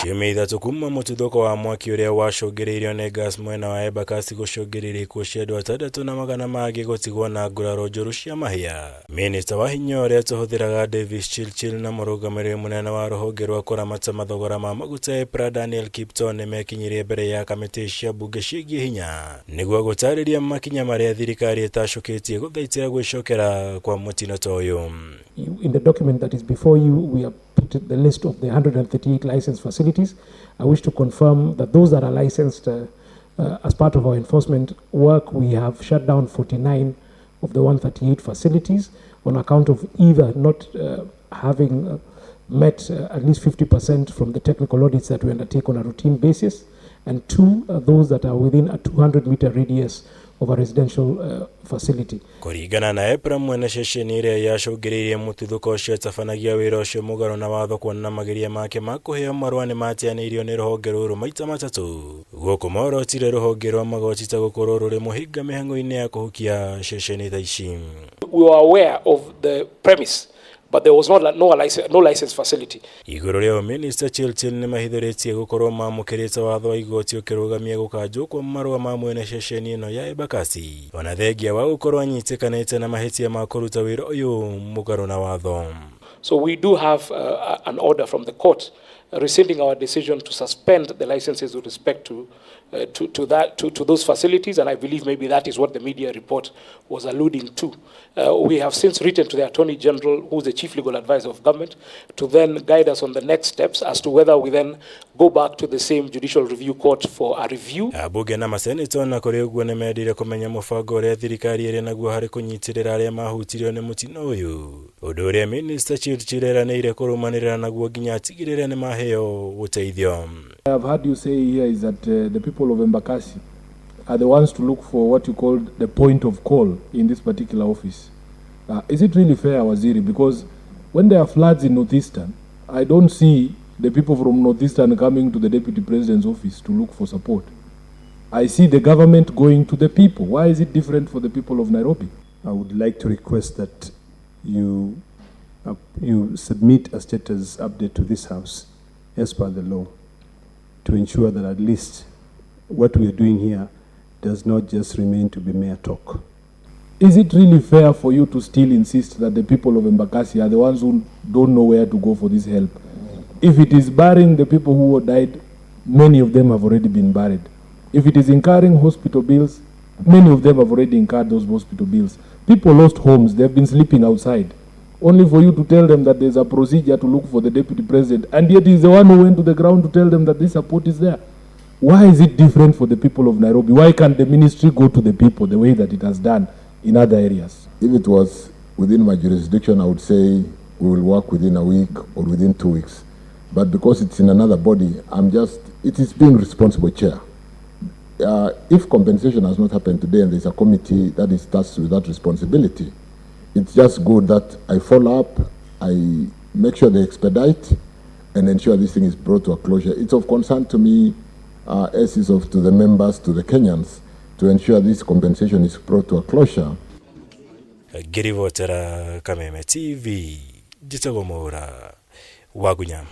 Ciumia 3 kuma mũtuthũko wa mwaki ũrĩa wacũngĩrĩirio nĩ gas mwena wa Embakasi gũcũngĩrĩria ikuũ cia andũ 6 na magana mangĩ gũtigwo na nguraro njũru cia mahĩa. Minista wa hinya ũrĩa tũhũthĩraga Davis Chirchir na mũrũgamĩrĩri mũnene wa rũhonge rwa kũramata mathogora ma maguta EPRA Daniel Kiptoo nĩmekinyirie mbere ya kamĩtĩ cia mbunge ciĩgiĩ hinya nĩguo gũtarĩria makinya marĩa thirikari ĩtacũkĩtie gũthaitĩra gwĩcokera kwa mũtino ta ũyũ. In the document that is before you, we have put the list of the 138 licensed facilities. I wish to confirm that those that are licensed as part of our enforcement work, we have shut down 49 of the 138 facilities on account of either not having met at least 50% from the technical audits that we undertake on a routine basis, and two, those that are within a 200-meter radius of a residential facility. Kũringana na EPRA, mwene ceceni ĩrĩa yacũngĩrĩirie mũtuthũko ũcio atabanagia wĩra ũcio mũgarũ na watho, kuona mageria make ma kũheo marũa nĩ mateanĩirio nĩ rũhonge rũrũ maita matatũ. Gũkũ morotire rũhonge rwa magoti ta gũkorwo rũrĩ mũhĩnga mĩhang'o-inĩ ya kũhukia ceceni ta ici. We were aware of the premise, but there was not, no, license, no licensed facility. Igũrũ rĩao, Minista Chirchir nĩ mahithũrĩtie gũkorwo mamũkĩrĩte watho wa igoti ũkĩrũgamia gũkanjwo kwa marũa ma mwene ceceni ĩno ya Embakasi, ona thengia wa gũkorwo anyitĩkanĩte na mahĩtia ma kũruta wĩra ũyũ mũgarũ na watho. So we do have an order from the court rescinding our decision to suspend the licenses with respect to those facilities, and I believe maybe that is what the media report was alluding to. We have since written to the Attorney General, who is the Chief Legal Advisor of government, to then guide us on the next steps as to whether we then go back to the same Judicial Review Court for a review. Ambunge na maseneta ona kũrĩ ũguo nĩ mendire kũmenya mũbango ũrĩa thirikari ĩrĩ naguo harĩ kũnyitĩrĩra arĩa mahutirio nĩ mũtino ũyũ, ũndũ ũrĩa Minista Chirchir eranĩire kũrũmanĩrĩra naguo nginya atigĩrĩre nĩ maheo ũteithio. I have heard you say here is that the people of Embakasi are the ones to look for what you call the point of call in this particular office. Is it really fair, Waziri? Because when there are floods in Northeastern, I don't see the people from Northeastern coming to the Deputy President's office to look for support. I see the government going to the people. Why is it different for the people of Nairobi? I would like to request that you submit a status update to this House as per the law to ensure that at least what we are doing here does not just remain to be mere talk. Is it really fair for you to still insist that the people of Embakasi are the ones who don't know where to go for this help? If it is burying the people who died, many of them have already been buried. If it is incurring hospital bills, many of them have already incurred those hospital bills. People lost homes, they have been sleeping outside. Only for you to tell them that there's a procedure to look for the Deputy President, and yet he's the one who went to the ground to tell them that this support is there. Why is it different for the people of Nairobi? Why can't the ministry go to the people the way that it has done in other areas? If it was within my jurisdiction, I would say we will work within a week or within 2 weeks. But because it's in another body, it is being responsible, Chair. If compensation has not happened today and there's a committee that is tasked with that responsibility, it's just good that I follow up, I make sure they expedite and ensure this thing is brought to a closure. It's of concern to me, as is of to the members, to the Kenyans, to ensure this compensation is brought to a closure. Ngĩribotera Kameme TV, njĩtagwo Mwaura Wagunya.